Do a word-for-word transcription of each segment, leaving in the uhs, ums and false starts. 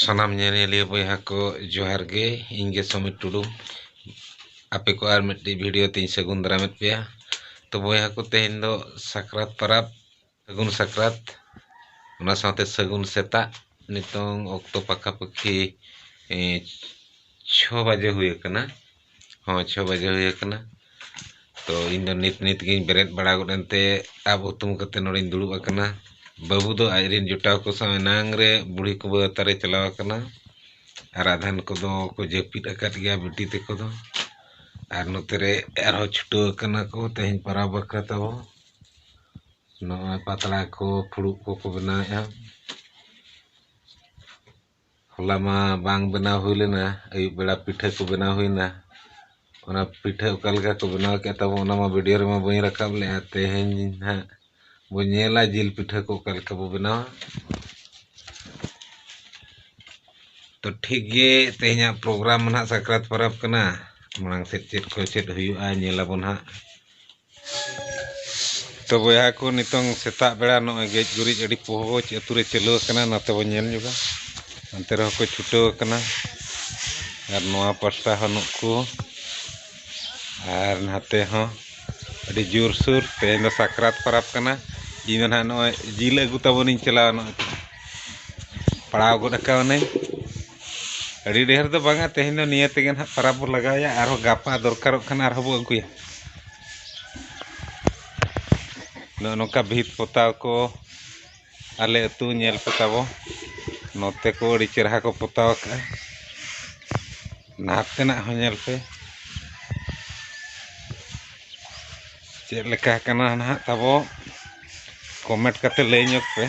ᱥᱟᱱᱟᱢ ᱧᱮᱧᱮᱞᱤᱭᱟᱹ ᱵᱚᱭᱦᱟ ᱠᱚ ᱡᱚᱦᱟᱨ ᱜᱮ᱾ ᱤᱧ ᱜᱮ ᱥᱚᱢᱤᱨ ᱴᱩᱰᱩ, ᱟᱯᱮ ᱠᱚ ᱟᱨ ᱢᱤᱫᱴᱤᱡ ᱵᱷᱤᱰᱤᱭᱳ ᱛᱮᱧ ᱥᱟᱹᱜᱩᱱ ᱫᱟᱨᱟᱢᱮᱫ ᱯᱮᱭᱟ᱾ ᱛᱚ ᱵᱚᱭᱦᱟ ᱠᱚ, ᱛᱮᱦᱮᱧ ᱫᱚ ᱥᱟᱠᱨᱟᱛ ᱯᱟᱨᱟᱵᱽ, ᱥᱟᱹᱜᱩᱱ ᱥᱟᱠᱨᱟᱛ, ᱚᱱᱟ ᱥᱟᱶᱛᱮ ᱥᱟᱹᱜᱩᱱ ᱥᱮᱛᱟᱜ᱾ ᱱᱤᱛᱚᱝ ᱚᱠᱛᱚ ᱯᱟᱠᱷᱟᱯᱟᱹᱠᱷᱤ ᱮᱸ, ᱪᱷᱚ ᱵᱟᱡᱮ ᱦᱩᱭ ᱟᱠᱟᱱᱟ᱾ ᱦᱚᱸ, ᱪᱷᱚ ᱵᱟᱡᱮ ᱦᱩᱭ ᱟᱠᱟᱱᱟ᱾ ᱛᱚ ᱤᱧ ᱫᱚ ᱱᱤᱛ ᱱᱤᱛ ᱜᱤᱧ ᱵᱮᱨᱮᱫ ᱵᱟᱲᱟ ᱜᱚᱫ ᱮᱱᱛᱮ ᱟᱵ ᱦᱩᱛᱩᱢ ᱠᱟᱛᱮ ᱱᱚᱰᱮᱧ ᱫᱩᱲᱩᱵ ᱟᱠᱟᱱᱟ᱾ ᱵᱟᱹᱵᱩ ᱫᱚ ᱟᱡ ᱨᱮᱱ ᱡᱚᱴᱟᱣ ᱠᱚ ᱥᱟᱶ ᱮᱱᱟᱝ ᱨᱮ ᱵᱩᱲᱦᱤ ᱠᱩᱵᱟᱹ ᱞᱟᱛᱟᱨ ᱨᱮ ᱪᱟᱞᱟᱣ ᱟᱠᱟᱱᱟ᱾ ᱟᱨ ᱟᱫᱷᱟᱱ ᱠᱚᱫᱚ ᱠᱚ ᱡᱟᱹᱯᱤᱫ ᱟᱠᱟᱫ ᱜᱮᱭᱟ ᱵᱤᱴᱤ ᱛᱟᱠᱚ ᱫᱚ᱾ ᱟᱨ ᱱᱚᱛᱮ ᱨᱮ ᱟᱨᱦᱚᱸ ᱪᱷᱩᱴᱟᱹᱣ ᱟᱠᱟᱱᱟ ᱠᱚ ᱛᱮᱦᱮᱧ ᱯᱟᱨᱟᱵᱽ ᱵᱟᱠᱷᱨᱟ ᱛᱟᱵᱚ᱾ ᱱᱚᱜᱼᱚᱭ ᱯᱟᱛᱲᱟ ᱠᱚ ᱯᱷᱩᱲᱩᱜ ᱠᱚᱠᱚ ᱵᱮᱱᱟᱣᱮᱫᱼᱟ᱾ ᱦᱚᱞᱟ ᱢᱟ ᱵᱟᱝ ᱵᱮᱱᱟᱣ ᱦᱩᱭ ᱞᱮᱱᱟ, ᱟᱹᱭᱩᱵ ᱵᱮᱲᱟ ᱯᱤᱴᱷᱟᱹ ᱠᱚ ᱵᱮᱱᱟᱣ ᱦᱩᱭᱱᱟ᱾ ᱚᱱᱟ ᱯᱤᱴᱷᱟᱹ ᱚᱠᱟ ᱞᱮᱠᱟ ᱠᱚ ᱵᱮᱱᱟᱣ ᱠᱮᱫ ᱛᱟᱵᱚ, ᱚᱱᱟ ᱢᱟ ᱵᱷᱤᱰᱤᱭᱳ ᱨᱮᱢᱟ ᱵᱟᱹᱧ ᱨᱟᱠᱟᱵ ᱞᱮᱫᱼᱟ᱾ ᱛᱮᱦᱮᱧ ᱱᱟᱦᱟᱜ ᱵᱚᱱ ᱧᱮᱞᱟ ᱡᱤᱞ ᱯᱤᱴᱷᱟᱹ ᱠᱚ ᱚᱠᱟ ᱞᱮᱠᱟ ᱵᱚ ᱵᱮᱱᱟᱣᱟ᱾ ᱛᱚ ᱴᱷᱤᱠ ᱜᱮ, ᱛᱮᱦᱮᱧᱟᱜ ᱯᱨᱳᱜᱨᱟᱢ ᱢᱟ ᱱᱟᱦᱟᱜ ᱥᱟᱠᱨᱟᱛ ᱯᱚᱨᱚᱵᱽ ᱠᱟᱱᱟ, ᱢᱟᱲᱟᱝ ᱥᱮᱫ ᱪᱮᱫ ᱠᱚ ᱪᱮᱫ ᱦᱩᱭᱩᱜᱼᱟ ᱧᱮᱞ ᱟᱵᱚᱱ ᱦᱟᱸᱜ᱾ ᱛᱚ ᱵᱚᱭᱦᱟ ᱠᱚ, ᱱᱤᱛᱚᱝ ᱥᱮᱛᱟᱜ ᱵᱮᱲᱟ ᱱᱚᱜᱼᱚᱭ ᱜᱮᱡ ᱜᱩᱨᱤᱡ ᱟᱹᱰᱤ ᱯᱚᱦᱚᱡ ᱟᱹᱛᱩ ᱨᱮ ᱪᱟᱹᱞᱩ ᱟᱠᱟᱱᱟ, ᱱᱚᱛᱮ ᱵᱚᱱ ᱧᱮᱞ ᱧᱚᱜᱟ᱾ ᱚᱱᱛᱮ ᱨᱮᱦᱚᱸ ᱠᱚ ᱪᱷᱩᱴᱟᱹᱣ ᱟᱠᱟᱱᱟ᱾ ᱟᱨ ᱱᱚᱣᱟ ᱯᱟᱥᱴᱟ ᱦᱚᱸ ᱱᱩᱠᱩ, ᱟᱨ ᱱᱟᱛᱮ ᱦᱚᱸ ᱟᱹᱰᱤ ᱡᱳᱨᱥᱳᱨ᱾ ᱛᱮᱦᱮᱧ ᱫᱚ ᱥᱟᱠᱨᱟᱛ ᱯᱚᱨᱚᱵᱽ ᱠᱟᱱᱟ᱾ ᱤᱧ ᱫᱚ ᱱᱟᱦᱟᱜ ᱱᱚᱜᱼᱚᱭ ᱡᱤᱞ ᱟᱹᱜᱩ ᱛᱟᱵᱚᱱᱤᱧ ᱪᱟᱞᱟᱣ, ᱱᱚᱜᱼᱚᱭ ᱯᱟᱲᱟᱣ ᱜᱚᱫ ᱟᱠᱟᱣᱱᱟᱹᱧ᱾ ᱟᱹᱰᱤ ᱰᱷᱮᱨ ᱫᱚ ᱵᱟᱝᱟ, ᱛᱮᱦᱮᱧ ᱫᱚ ᱱᱤᱭᱟᱹ ᱛᱮᱜᱮ ᱱᱟᱦᱟᱜ ᱯᱚᱨᱚᱵᱽ ᱵᱚ ᱞᱟᱜᱟᱣᱮᱭᱟ, ᱟᱨᱦᱚᱸ ᱜᱟᱯᱟ ᱫᱚᱨᱠᱟᱨᱚᱜ ᱠᱷᱟᱱ ᱟᱨᱦᱚᱸ ᱵᱚ ᱟᱹᱜᱩᱭᱟ᱾ ᱱᱚᱜᱼᱚ ᱱᱚᱝᱠᱟ ᱵᱷᱤᱛ ᱯᱚᱛᱟᱣ ᱠᱚ ᱟᱞᱮ ᱟᱹᱛᱩ ᱧᱮᱞ ᱯᱮ ᱛᱟᱵᱚ᱾ ᱱᱚᱛᱮ ᱠᱚ ᱟᱹᱰᱤ ᱪᱮᱨᱦᱟ ᱠᱚ ᱯᱚᱛᱟᱣ ᱟᱠᱟᱫᱼᱟ᱾ ᱱᱟᱛᱮᱱᱟᱜ ᱦᱚᱸ ᱧᱮᱞ ᱯᱮ ᱪᱮᱫ ᱞᱮᱠᱟ ᱠᱟᱱᱟ ᱱᱟᱦᱟᱜ ᱛᱟᱵᱚ, ᱠᱚᱢᱮᱱᱴ ᱠᱟᱛᱮ ᱞᱟᱹᱭ ᱧᱚᱜ ᱯᱮ᱾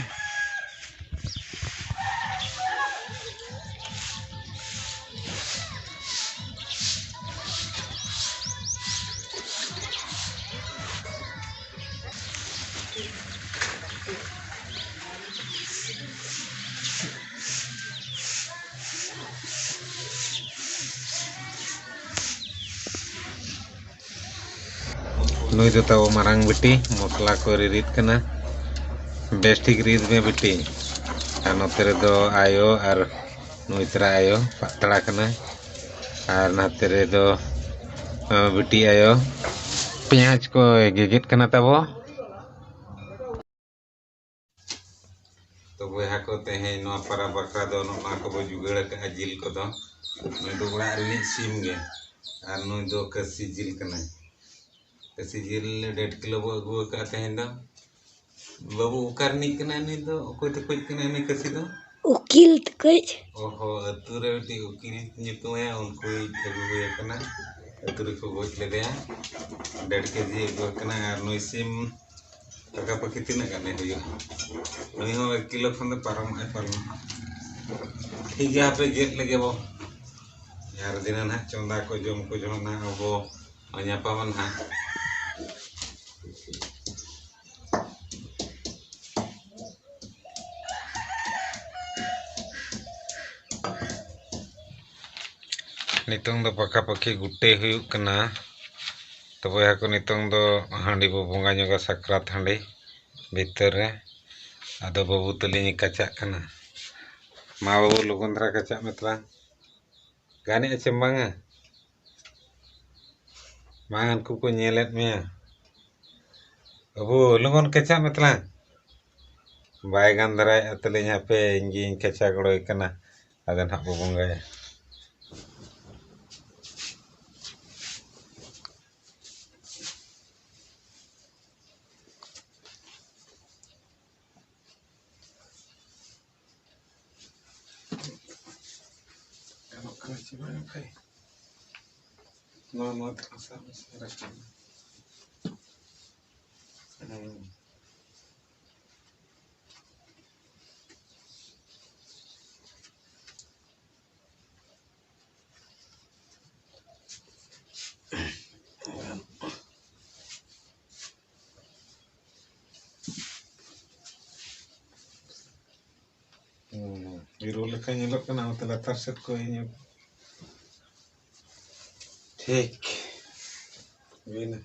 ᱱᱩᱭ ᱫᱚ ᱛᱟᱵᱚ ᱢᱟᱨᱟᱝ ᱵᱤᱴᱤ, ᱢᱚᱥᱞᱟ ᱠᱚ ᱨᱤᱨᱤᱫ ᱠᱟᱱᱟ᱾ ᱵᱮᱥ ᱴᱷᱤᱠ ᱨᱤᱫ ᱢᱮ ᱵᱤᱴᱤ᱾ ᱟᱨ ᱱᱚᱛᱮ ᱨᱮᱫᱚ ᱟᱭᱳ ᱟᱨ ᱱᱩᱭ ᱛᱟᱨᱟ ᱟᱭᱳ ᱯᱟᱛᱲᱟ ᱠᱟᱱᱟᱭ᱾ ᱟᱨ ᱱᱟᱛᱮ ᱨᱮᱫᱚ, ᱟᱸ, ᱵᱤᱴᱤ ᱟᱭᱳ ᱯᱮᱸᱭᱟᱡᱽ ᱠᱚᱭ ᱜᱮᱜᱮᱫ ᱠᱟᱱᱟ ᱛᱟᱵᱚ᱾ ᱛᱚ ᱵᱚᱭᱦᱟ ᱠᱚ, ᱛᱮᱦᱮᱧ ᱱᱚᱣᱟ ᱯᱟᱨᱟᱵᱽ ᱵᱟᱠᱷᱨᱟ ᱫᱚ ᱱᱚᱜᱼᱚ ᱱᱚᱣᱟ ᱠᱚᱵᱚ ᱡᱩᱜᱟᱹᱲ ᱟᱠᱟᱫᱼᱟ ᱡᱤᱞ ᱠᱚᱫᱚ᱾ ᱱᱩᱭ ᱫᱚ ᱚᱲᱟᱜ ᱨᱤᱱᱤᱡ ᱥᱤᱢ ᱜᱮ, ᱟᱨ ᱱᱩᱭ ᱫᱚ ᱠᱟᱹᱥᱤ ᱡᱤᱞ ᱠᱟᱱᱟᱭ᱾ ᱠᱟᱹᱥᱤ ᱡᱤᱞ ᱰᱮᱲ ᱠᱤᱞᱳ ᱵᱚ ᱟᱹᱜᱩ ᱟᱠᱟᱫᱼᱟ ᱛᱮᱦᱮᱧ ᱫᱚ᱾ ᱵᱟᱹᱵᱩ, ᱚᱠᱟ ᱨᱤᱱᱤᱡ ᱠᱟᱱᱟᱭ ᱱᱩᱭ ᱫᱚ? ᱚᱠᱚᱭ ᱛᱟᱠᱚᱭᱤᱡ ᱠᱟᱱᱟᱭ ᱱᱩᱭ ᱠᱟᱹᱥᱤ ᱫᱚ? ᱩᱠᱤᱞ ᱛᱟᱠᱚᱭᱤᱡ᱾ ᱚᱦᱚ, ᱟᱹᱛᱩ ᱨᱮ ᱢᱤᱫᱴᱤᱡ ᱩᱠᱤᱞ ᱧᱩᱛᱩᱢ ᱟᱭᱟ, ᱩᱱᱠᱩᱭᱤᱡ ᱟᱹᱜᱩ ᱦᱩᱭ ᱟᱠᱟᱱᱟ᱾ ᱟᱹᱛᱩ ᱨᱮᱠᱚ ᱜᱚᱡ ᱞᱮᱫᱮᱭᱟ᱾ ᱰᱮᱲ ᱠᱮᱡᱤ ᱟᱹᱜᱩ ᱟᱠᱟᱱᱟ᱾ ᱟᱨ ᱱᱩᱭ ᱥᱤᱢ ᱯᱟᱠᱟ ᱯᱟᱠᱤ ᱛᱤᱱᱟᱹᱜ ᱜᱟᱱᱮ ᱦᱩᱭᱩᱜᱼᱟ? ᱱᱩᱭ ᱦᱚᱸ ᱮᱠ ᱠᱤᱞᱳ ᱠᱷᱚᱱ ᱫᱚ ᱯᱟᱨᱚᱢᱚᱜᱼᱟᱭ ᱯᱟᱞᱮᱱ᱾ ᱴᱷᱤᱠ ᱜᱮᱭᱟ, ᱦᱟᱯᱮ ᱜᱮᱫ ᱞᱮᱜᱮ ᱵᱚ᱾ ᱟᱨ ᱫᱷᱤᱱᱟᱹᱱ ᱦᱟᱸᱜ ᱪᱚᱸᱫᱟ ᱠᱚ ᱡᱚᱢ ᱠᱚ ᱡᱚᱢᱟ ᱱᱟᱦᱟᱜ ᱟᱵᱚ ᱧᱟᱯᱟᱢᱟ ᱱᱟᱦᱟᱜ᱾ ᱱᱤᱛᱚᱝ ᱫᱚ ᱯᱟᱠᱟ ᱯᱟᱠᱤ ᱜᱩᱴᱟᱹᱭ ᱦᱩᱭᱩᱜ ᱠᱟᱱᱟ᱾ ᱛᱚ ᱵᱚᱭᱦᱟ ᱠᱚ, ᱱᱤᱛᱚᱝ ᱫᱚ ᱦᱟᱺᱰᱤ ᱵᱚ ᱵᱚᱸᱜᱟ ᱧᱚᱜᱟ, ᱥᱟᱠᱨᱟᱛ ᱦᱟᱺᱰᱤ ᱵᱷᱤᱛᱟᱹᱨ ᱨᱮ᱾ ᱟᱫᱚ ᱵᱟᱹᱵᱩ ᱛᱟᱹᱞᱤᱧ ᱮ ᱠᱟᱪᱟᱜ ᱠᱟᱱᱟ᱾ ᱢᱟ ᱵᱟᱹᱵᱩ, ᱞᱚᱜᱚᱱ ᱫᱷᱟᱨᱟ ᱠᱟᱪᱟᱜ ᱢᱮ ᱛᱟᱞᱟᱝ᱾ ᱜᱟᱱᱮᱜᱼᱟ ᱪᱮᱢ ᱵᱟᱝᱟ? ᱢᱟ, ᱩᱱᱠᱩ ᱠᱚ ᱧᱮᱞᱮᱫ ᱢᱮᱭᱟ᱾ ᱵᱟᱹᱵᱩ, ᱞᱚᱜᱚᱱ ᱠᱟᱪᱟᱜ ᱢᱮ ᱛᱟᱞᱟᱝ᱾ ᱵᱟᱭ ᱜᱟᱱ ᱫᱷᱟᱨᱟᱭᱮᱫᱼᱟ ᱛᱟᱹᱞᱤᱧ, ᱦᱟᱯᱮ, ᱤᱧ ᱜᱤᱧ ᱠᱟᱪᱟ ᱜᱚᱲᱚᱭ ᱠᱟᱱᱟ᱾ ᱟᱫᱚ ᱱᱟᱦᱟᱜ ᱵᱚ ᱵᱚᱸᱜᱟᱭᱟ᱾ ᱜᱟᱱᱚᱜ ᱠᱟᱱᱟ ᱪᱮ ᱵᱟᱝ ᱵᱷᱟᱭ? ᱱᱚᱣᱟ, ᱱᱚᱣᱟ ᱛᱮᱠᱚ ᱥᱟᱵ ᱢᱮᱥᱮ, ᱨᱟᱠᱟᱵ ᱢᱮ᱾ ᱦᱩᱸ᱾ ᱦᱩᱸ, ᱦᱤᱨᱳ ᱞᱮᱠᱟ ᱧᱮᱞᱚᱜ ᱠᱟᱱᱟ, ᱚᱱᱟᱛᱮ ᱞᱟᱛᱟᱨ ᱥᱮᱫ ᱠᱚ ᱤᱧ ᱴᱷᱤᱠ᱾ ᱦᱩᱭᱱᱟ᱾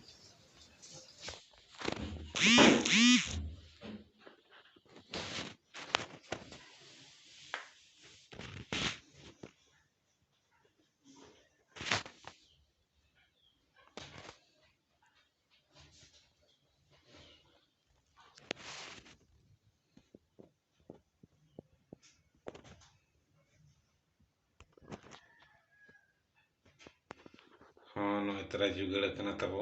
ᱛᱟᱨᱟ ᱡᱩᱜᱟᱹᱲ ᱟᱠᱟᱱᱟ ᱛᱟᱵᱚ᱾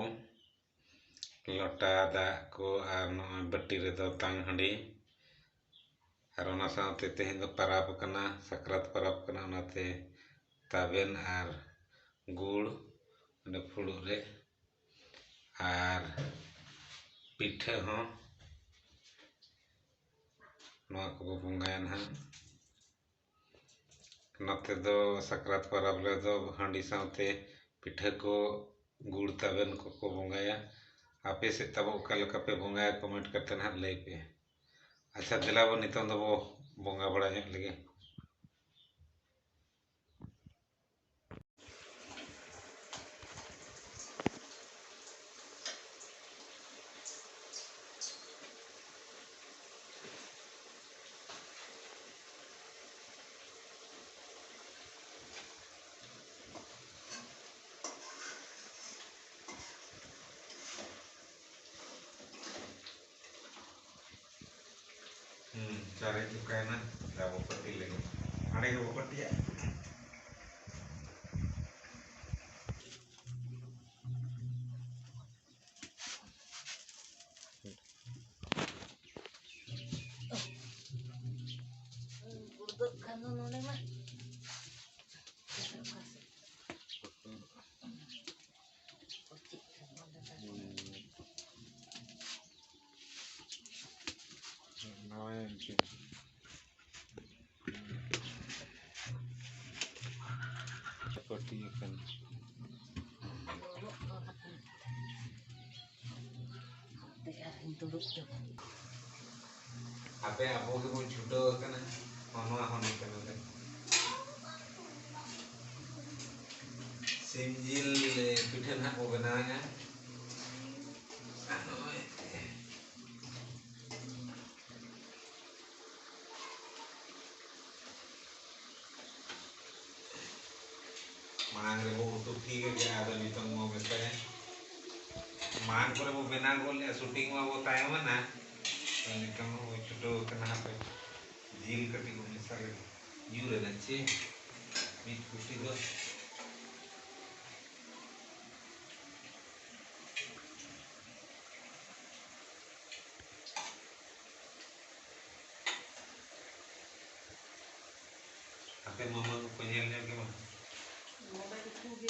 ᱞᱚᱴᱟ ᱫᱟᱜ ᱠᱚ ᱟᱨ ᱱᱚᱜᱼᱚᱭ ᱵᱟᱹᱴᱤ ᱨᱮᱫᱚ ᱛᱟᱝ ᱦᱟᱺᱰᱤ᱾ ᱟᱨ ᱚᱱᱟ ᱥᱟᱶᱛᱮ ᱛᱮᱦᱮᱧ ᱫᱚ ᱯᱟᱨᱟᱵᱽ ᱠᱟᱱᱟ, ᱥᱟᱠᱨᱟᱛ ᱯᱟᱨᱟᱵᱽ ᱠᱟᱱᱟ, ᱚᱱᱟᱛᱮ ᱛᱟᱵᱮᱱ ᱟᱨ ᱜᱩᱲ ᱚᱸᱰᱮ ᱯᱷᱩᱲᱩᱜ ᱨᱮ, ᱟᱨ ᱯᱤᱴᱷᱟᱹ ᱦᱚᱸ, ᱱᱚᱣᱟ ᱠᱚᱵᱚ ᱵᱚᱸᱜᱟᱭᱟ ᱱᱟᱦᱟᱜ᱾ ᱱᱚᱛᱮ ᱫᱚ ᱥᱟᱠᱨᱟᱛ ᱯᱚᱨᱚᱵᱽ ᱨᱮᱫᱚ ᱦᱟᱺᱰᱤ ᱥᱟᱶᱛᱮ ᱯᱤᱴᱷᱟᱹ ᱠᱚ, ᱜᱩᱲ ᱛᱟᱵᱮᱱ ᱠᱚᱠᱚ ᱵᱚᱸᱜᱟᱭᱟ᱾ ᱟᱯᱮ ᱥᱮᱫ ᱛᱟᱵᱚ ᱚᱠᱟ ᱞᱮᱠᱟ ᱯᱮ ᱵᱚᱸᱜᱟᱭᱟ, comment ᱠᱟᱛᱮ ᱱᱟᱦᱟᱜ ᱞᱟᱹᱭ ᱯᱮ᱾ ᱟᱪᱪᱷᱟ, ᱫᱮᱞᱟ ᱵᱚ ᱱᱤᱛᱚᱝ ᱫᱚᱵᱚ ᱵᱚᱸᱜᱟ ᱵᱟᱲᱟ ᱧᱚᱜ ᱞᱮᱜᱮ᱾ ᱦᱩᱸ, ᱪᱟᱨᱮᱡ ᱚᱠᱟᱭᱮᱱᱟ? ᱫᱟ ᱵᱚ ᱯᱟᱹᱴᱤ ᱞᱮᱜᱮ᱾ ᱦᱟᱸᱰᱮ ᱜᱮᱵᱚ ᱯᱟᱹᱴᱤᱭᱟ᱾ ᱜᱩᱲᱫᱟᱹᱜ ᱠᱷᱟᱱ ᱫᱚ ᱱᱚᱰᱮ ᱢᱟ᱾ ᱱᱚᱜᱼᱚᱭ ᱤᱱᱠᱟᱹ᱾ ᱯᱟᱹᱴᱤ ᱟᱠᱟᱱ᱾ ᱦᱟᱯᱮ ᱟᱨᱦᱚᱸᱧ ᱫᱩᱲᱩᱵ ᱧᱚᱜ᱾ ᱟᱯᱮ ᱟᱵᱚ ᱜᱮᱵᱚᱱ ᱪᱷᱩᱴᱟᱹᱣ ᱟᱠᱟᱱᱟ᱾ ᱦᱚᱸ, ᱱᱚᱣᱟ ᱦᱚᱸ ᱱᱚᱛᱮ ᱱᱚᱛᱮ᱾ ᱥᱤᱢ ᱡᱤᱞ ᱯᱤᱴᱷᱟᱹ ᱱᱟᱦᱟᱜ ᱵᱚ ᱵᱮᱱᱟᱣᱮᱫᱼᱟ᱾ ᱟᱨ ᱱᱚᱜᱼᱚᱭ ᱢᱟᱲᱟᱝ ᱨᱮᱵᱚ ᱩᱛᱩ ᱴᱷᱤᱠ ᱟᱠᱟᱫᱼᱟ, ᱟᱫᱚ ᱱᱤᱛᱚᱝ ᱵᱚ ᱢᱮᱥᱟᱭᱟ᱾ ᱢᱟᱲᱟᱝ ᱠᱚᱨᱮ ᱵᱚ ᱵᱮᱱᱟᱣ ᱜᱚᱫ ᱞᱮᱫᱼᱟ, shooting ᱢᱟ ᱵᱚ ᱛᱟᱭᱚᱢ ᱮᱱᱟ᱾ ᱟᱫᱚ ᱱᱤᱛᱚᱝ ᱵᱚ ᱪᱷᱩᱴᱟᱹᱣ ᱟᱠᱟᱱᱟ, ᱦᱟᱯᱮ ᱡᱤᱞ ᱠᱟᱹᱴᱤᱡ ᱵᱚ ᱢᱮᱥᱟ ᱞᱮᱜᱮ᱾ ᱧᱩᱨ ᱮᱱᱟ ᱪᱮ ᱢᱤᱫ ᱠᱩᱥᱤ ᱫᱚ᱾ ᱟᱯᱮ ᱢᱟᱢᱟ ᱠᱚᱠᱚ ᱧᱮᱞ ᱧᱚᱜ ᱜᱮ ᱵᱟᱝ? ᱱᱚᱰᱮ ᱩᱛᱩ ᱜᱮ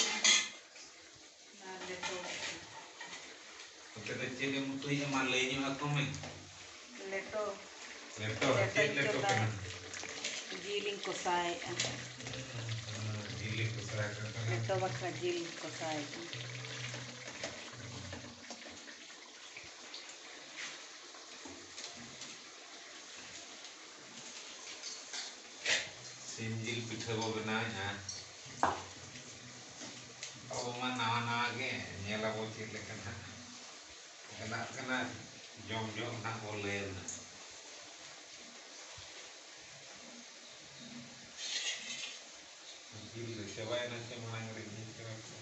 ᱟᱨ ᱞᱮᱴᱚ᱾ ᱟᱯᱮ ᱫᱚ ᱪᱮᱫ ᱮᱢ ᱩᱛᱩᱭᱮᱫᱼᱟ? ᱢᱟ ᱞᱟᱹᱭ ᱧᱚᱜ ᱟᱠᱚ ᱢᱮ᱾ ᱞᱮᱴᱚ᱾ ᱞᱮᱴᱚ? ᱞᱮᱴᱚᱧ ᱪᱮᱫ ᱞᱮᱴᱚ ᱪᱚᱸᱫᱟᱭᱟ᱾ ᱠᱟᱱᱟ? ᱡᱤᱞᱤᱧ ᱠᱚᱥᱟᱭᱮᱫᱼᱟ᱾ ᱦᱮᱸ, ᱡᱤᱞ ᱞᱮ ᱠᱚᱥᱟᱭ ᱠᱟᱱᱟ᱾ ᱞᱮᱴᱚ ᱵᱟᱠᱷᱨᱟ ᱡᱤᱞ ᱠᱚᱥᱟᱭᱮᱫᱼᱟ᱾ ᱥᱤᱢ ᱡᱤᱞ ᱯᱤᱴᱷᱟᱹ ᱵᱚ ᱵᱮᱱᱟᱣᱮᱫᱼᱟ᱾ ᱟᱵᱚ ᱢᱟ ᱱᱟᱣᱟ ᱱᱟᱣᱟ ᱜᱮ, ᱧᱮᱞ ᱟᱵᱚ ᱪᱮᱫ ᱞᱮᱠᱟ ᱱᱟᱦᱟᱜ ᱵᱮᱱᱟᱜ ᱠᱟᱱᱟ᱾ ᱡᱚᱢ ᱡᱚᱢ ᱱᱟᱦᱟᱜ ᱵᱚ ᱞᱟᱹᱭᱟ ᱱᱟᱦᱟᱜ᱾ ᱡᱤᱞ ᱫᱚ ᱪᱟᱵᱟᱭᱮᱱᱟ ᱥᱮ ᱢᱟᱲᱟᱝ ᱨᱮ ᱡᱤᱞ ᱪᱟᱵᱟ ᱠᱮᱫᱟ?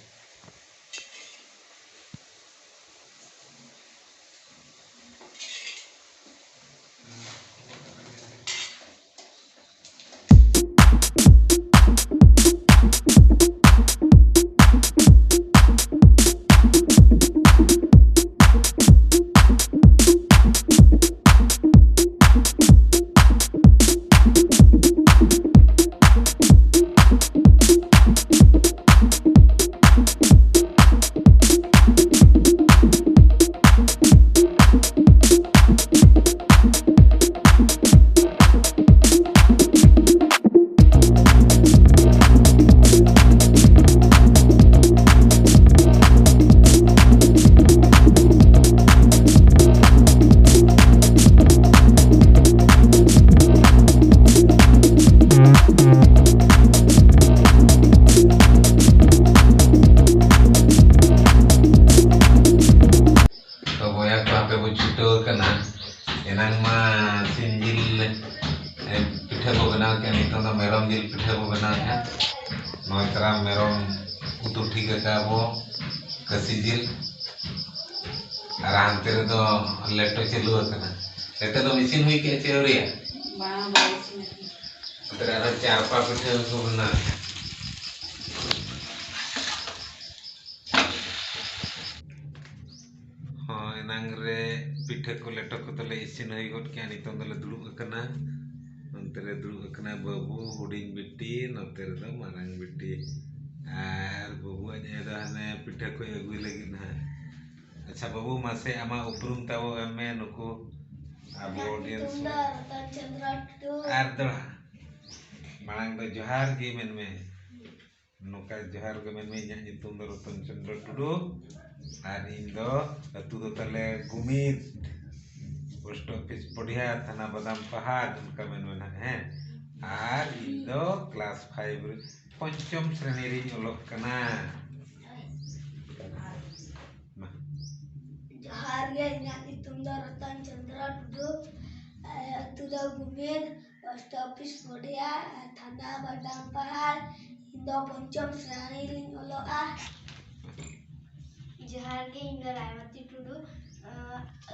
ᱛᱚ ᱵᱚᱭᱦᱟ ᱠᱚ, ᱟᱯᱮ ᱵᱚ ᱪᱷᱩᱴᱟᱹᱣ ᱟᱠᱟᱱᱟ᱾ ᱮᱱᱟᱝ ᱢᱟ ᱥᱤᱢ ᱡᱤᱞ, ᱮ, ᱯᱤᱴᱷᱟᱹ ᱠᱚ ᱵᱮᱱᱟᱣ ᱠᱮᱫ, ᱱᱤᱛᱚᱝ ᱫᱚ ᱢᱮᱨᱚᱢ ᱡᱤᱞ ᱯᱤᱴᱷᱟᱹ ᱵᱚ ᱵᱮᱱᱟᱣᱮᱫᱼᱟ᱾ ᱱᱚᱜᱼᱚᱭ ᱛᱟᱨᱟ ᱢᱮᱨᱚᱢ ᱩᱛᱩ ᱴᱷᱤᱠ ᱟᱠᱟᱫ ᱵᱚ, ᱠᱟᱹᱥᱤ ᱡᱤᱞ, ᱟᱨ ᱦᱟᱱᱛᱮ ᱨᱮᱫᱚ ᱞᱮᱴᱚ ᱪᱟᱹᱞᱩ ᱟᱠᱟᱱᱟ᱾ ᱞᱮᱴᱚ ᱫᱚ ᱤᱥᱤᱱ ᱦᱩᱭ ᱠᱮᱫᱼᱟ ᱪᱮ ᱟᱹᱣᱨᱤᱭᱟ? ᱵᱟᱝ, ᱵᱟᱝ ᱤᱥᱤᱱ ᱟᱠᱟᱱᱟ᱾ ᱱᱚᱛᱮ ᱨᱮ ᱟᱨᱦᱚᱸ ᱪᱟᱨᱯᱟ ᱯᱤᱴᱷᱟᱹ ᱠᱚ ᱢᱮᱱᱟᱜᱼᱟ᱾ ᱦᱚᱸ, ᱮᱱᱟᱝ ᱨᱮ ᱯᱤᱴᱷᱟᱹ ᱠᱚ ᱞᱮᱴᱚ ᱠᱚᱫᱚ ᱞᱮ ᱤᱥᱤᱱ ᱦᱩᱭ ᱜᱚᱫ ᱠᱮᱜᱼᱟ᱾ ᱱᱤᱛᱚᱝ ᱫᱚᱞᱮ ᱫᱩᱲᱩᱵ ᱟᱠᱟᱱᱟ᱾ ᱚᱱᱛᱮ ᱨᱮ ᱫᱩᱲᱩᱵ ᱟᱠᱟᱱᱟ ᱵᱟᱹᱵᱩ, ᱦᱩᱰᱤᱧ ᱵᱤᱴᱤ, ᱱᱚᱛᱮ ᱨᱮᱫᱚ ᱢᱟᱨᱟᱝ ᱵᱤᱴᱤ᱾ ᱟᱨ ᱵᱟᱹᱵᱩ ᱟᱡ ᱟᱭᱳ ᱫᱚ ᱦᱟᱱᱮ ᱯᱤᱴᱷᱟᱹ ᱠᱚᱭ ᱟᱹᱜᱩᱭ ᱞᱟᱹᱜᱤᱫ ᱱᱟᱦᱟᱜ᱾ ᱟᱪᱪᱷᱟ ᱵᱟᱹᱵᱩ, ᱢᱟᱥᱮ ᱟᱢᱟᱜ ᱩᱯᱨᱩᱢ ᱛᱟᱵᱚ ᱮᱢ ᱢᱮ ᱱᱩᱠᱩ ᱟᱵᱚ ᱤᱧᱟᱹᱜ audience ᱧᱩᱛᱩᱢ ᱨᱮ᱾ ᱫᱚ ᱨᱚᱛᱚᱱ ᱪᱚᱸᱫᱽᱨᱚ ᱴᱩᱰᱩ᱾ ᱟᱨ ᱫᱚᱦᱲᱟ ᱢᱟᱲᱟᱝ ᱫᱚ ᱡᱚᱦᱟᱨ ᱜᱮ ᱢᱮᱱ ᱢᱮ᱾ ᱱᱚᱝᱠᱟ ᱡᱚᱦᱟᱨ ᱜᱮ ᱢᱮᱱ ᱢᱮ, ᱤᱧᱟᱹᱜ ᱧᱩᱛᱩᱢ ᱫᱚ ᱨᱚᱛᱚᱱ ᱪᱚᱸᱫᱽᱨᱚ ᱴᱩᱰᱩ᱾ ᱟᱨ ᱤᱧ ᱫᱚ ᱟᱹᱛᱩ ᱫᱚ ᱛᱟᱞᱮ ᱜᱩᱢᱤᱫ, ᱯᱳᱥᱴ ᱚᱯᱷᱤᱥ ᱯᱚᱰᱤᱦᱟ, ᱛᱷᱟᱱᱟ ᱵᱟᱫᱟᱢ ᱯᱟᱦᱟᱲ, ᱚᱱᱠᱟ ᱢᱮᱱ ᱢᱮ ᱱᱟᱦᱟᱜ, ᱦᱮᱸ᱾ ᱟᱨ ᱤᱧ ᱫᱚ ᱠᱞᱟᱥ ᱯᱷᱟᱭᱤᱵᱷ ᱨᱮ, ᱯᱚᱧᱪᱚᱢ ᱥᱨᱮᱱᱤ ᱨᱤᱧ ᱚᱞᱚᱜ ᱠᱟᱱᱟ᱾ ᱢᱟ᱾ ᱡᱚᱦᱟᱨ ᱜᱮ, ᱤᱧᱟᱹᱜ ᱧᱩᱛᱩᱢ ᱫᱚ ᱨᱚᱛᱚᱱ ᱪᱚᱸᱫᱽᱨᱚ ᱴᱩᱰᱩ, ᱟᱹᱛᱩ ᱫᱚ ᱜᱩᱢᱤᱫ, ᱯᱳᱥᱴ ᱚᱯᱷᱤᱥ ᱯᱚᱰᱤᱦᱟ, ᱛᱷᱟᱱᱟ ᱵᱟᱫᱟᱢ ᱯᱟᱦᱟᱲ᱾ ᱤᱧ ᱫᱚ ᱯᱚᱧᱪᱚᱢ ᱥᱨᱮᱱᱤ ᱨᱤᱧ ᱚᱞᱚᱜᱼᱟ᱾ ᱡᱚᱦᱟᱨ ᱜᱮ, ᱤᱧ ᱫᱚ ᱨᱟᱭᱢᱚᱛᱤ ᱴᱩᱰᱩ,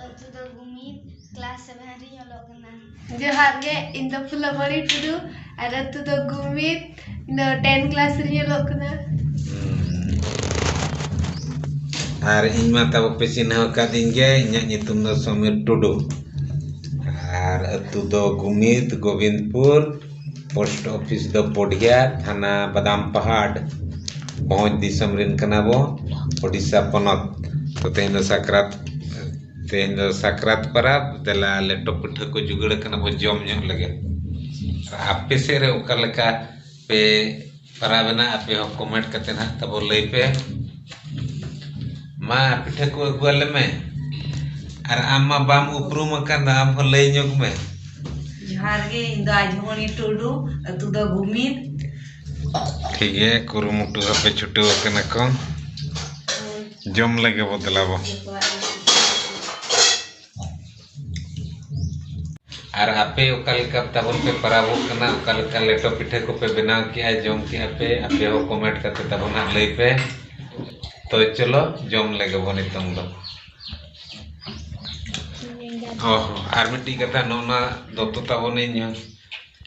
ᱟᱹᱛᱩ ᱫᱚ ᱜᱩᱢᱤᱫ, ᱠᱞᱟᱥ ᱥᱮᱵᱷᱮᱱ ᱨᱤᱧ ᱚᱞᱚᱜ ᱠᱟᱱᱟ᱾ ᱡᱚᱦᱟᱨ ᱜᱮ, ᱤᱧ ᱫᱚ ᱯᱷᱩᱞᱚᱢᱚᱬᱤ ᱴᱩᱰᱩ, ᱟᱨ ᱟᱹᱛᱩ ᱫᱚ ᱜᱩᱢᱤᱫ, ᱤᱧ ᱫᱚ ᱴᱮᱱ ᱠᱞᱟᱥ ᱨᱤᱧ ᱚᱞᱚᱜ ᱠᱟᱱᱟ᱾ ᱟᱨ ᱤᱧ ᱢᱟ ᱛᱟᱵᱚ ᱯᱮ ᱪᱤᱱᱦᱟᱹᱣ ᱟᱠᱟᱫᱤᱧ ᱜᱮᱭᱟ, ᱤᱧᱟᱹᱜ ᱧᱩᱛᱩᱢ ᱫᱚ ᱥᱚᱢᱤᱨ ᱴᱩᱰᱩ᱾ ᱟᱨ ᱟᱹᱛᱩ ᱫᱚ ᱜᱩᱢᱤᱫ, ᱜᱳᱵᱤᱱᱫᱽᱯᱩᱨ, ᱯᱳᱥᱴ ᱚᱯᱷᱤᱥ ᱫᱚ ᱯᱚᱰᱤᱦᱟ, ᱛᱷᱟᱱᱟ ᱵᱟᱫᱟᱢ ᱯᱟᱦᱟᱲ, ᱵᱷᱚᱸᱡᱽ ᱫᱤᱥᱚᱢ ᱨᱮᱱ ᱠᱟᱱᱟ ᱵᱚ, ᱳᱰᱤᱥᱟ ᱯᱚᱱᱚᱛ᱾ ᱛᱚ ᱛᱮᱦᱮᱧ ᱫᱚ ᱥᱟᱠᱨᱟᱛ, ᱛᱮᱦᱮᱧ ᱫᱚ ᱥᱟᱠᱨᱟᱛ ᱯᱟᱨᱟᱵᱽ, ᱫᱮᱞᱟ ᱞᱮᱴᱚ ᱯᱤᱴᱷᱟᱹ ᱠᱚ ᱡᱩᱜᱟᱹᱲ ᱟᱠᱟᱱᱟ, ᱵᱚ ᱡᱚᱢ ᱧᱚᱜ ᱞᱮᱜᱮ᱾ ᱟᱯᱮ ᱥᱮᱫ ᱨᱮ ᱚᱠᱟ ᱞᱮᱠᱟ ᱯᱮ ᱯᱟᱨᱟᱵᱽ ᱮᱱᱟ, ᱟᱯᱮ ᱦᱚᱸ ᱠᱚᱢᱮᱱᱴ ᱠᱟᱛᱮ ᱱᱟᱦᱟᱜ ᱛᱟᱵᱚ ᱞᱟᱹᱭ ᱯᱮ᱾ ᱢᱟ ᱯᱤᱴᱷᱟᱹ ᱠᱚ ᱟᱹᱜᱩ ᱟᱞᱮ ᱢᱮ᱾ ᱟᱨ ᱟᱢ ᱢᱟ ᱵᱟᱢ ᱩᱯᱨᱩᱢ ᱟᱠᱟᱱ ᱫᱚ, ᱟᱢ ᱦᱚᱸ ᱞᱟᱹᱭ ᱧᱚᱜ ᱢᱮ᱾ ᱡᱚᱦᱟᱨ ᱜᱮ, ᱤᱧ ᱫᱚ ᱟᱡᱷᱚᱢᱚᱱᱤ ᱴᱩᱰᱩ, ᱟᱹᱛᱩ ᱫᱚ ᱜᱩᱢᱤᱫ᱾ ᱴᱷᱤᱠ ᱜᱮ, ᱠᱩᱨᱩᱢᱩᱴᱩ ᱦᱟᱯᱮ ᱪᱷᱩᱴᱟᱹᱣ ᱟᱠᱟᱱᱟ ᱠᱚ᱾ ᱡᱚᱢ ᱞᱮᱜᱮ ᱵᱚ, ᱫᱮᱞᱟ ᱵᱚ᱾ ᱟᱨ ᱟᱯᱮ ᱚᱠᱟ ᱞᱮᱠᱟ ᱛᱟᱵᱚᱱ ᱯᱮ ᱯᱟᱨᱟᱵᱚᱜ ᱠᱟᱱᱟ, ᱚᱠᱟ ᱞᱮᱠᱟ ᱞᱮᱴᱚ ᱯᱤᱴᱷᱟᱹ ᱠᱚᱯᱮ ᱵᱮᱱᱟᱣ ᱠᱮᱜᱼᱟ, ᱡᱚᱢ ᱠᱮᱜᱼᱟ ᱯᱮ, ᱟᱯᱮ ᱦᱚᱸ ᱠᱚᱢᱮᱱᱴ ᱠᱟᱛᱮ ᱛᱟᱵᱚᱱ ᱦᱟᱸᱜ ᱞᱟᱹᱭ ᱯᱮ᱾ ᱛᱚ ᱪᱚᱞᱚ ᱡᱚᱢ ᱞᱮᱜᱮ ᱵᱚ ᱱᱤᱛᱚᱝ ᱫᱚ᱾ ᱚ ᱦᱚᱸ, ᱟᱨ ᱢᱤᱫᱴᱤᱡ ᱠᱟᱛᱷᱟ, ᱱᱚᱜᱼᱚ ᱱᱚᱣᱟ ᱫᱚᱛᱚ ᱛᱟᱵᱚᱱᱤᱧ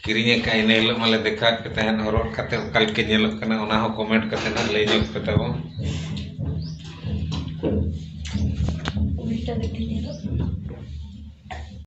ᱠᱤᱨᱤᱧ ᱟᱠᱟᱫ, ᱤᱱᱟᱹ ᱦᱤᱞᱳᱜ ᱢᱟᱞᱮ ᱫᱮᱠᱷᱟᱣᱟᱫ ᱯᱮ ᱛᱟᱦᱮᱸᱫ, ᱦᱚᱨᱚᱜ ᱠᱟᱛᱮ ᱚᱠᱟ ᱞᱮᱠᱟ ᱧᱮᱞᱚᱜ ᱠᱟᱱᱟ, ᱚᱱᱟ ᱦᱚᱸ ᱠᱚᱢᱮᱱᱴ ᱠᱟᱛᱮ ᱦᱟᱸᱜ ᱞᱟᱹᱭ ᱧᱚᱜ ᱯᱮ ᱛᱟᱵᱚᱱ᱾ ᱩᱞᱴᱟᱹ ᱜᱮ ᱧᱮᱞᱚᱜ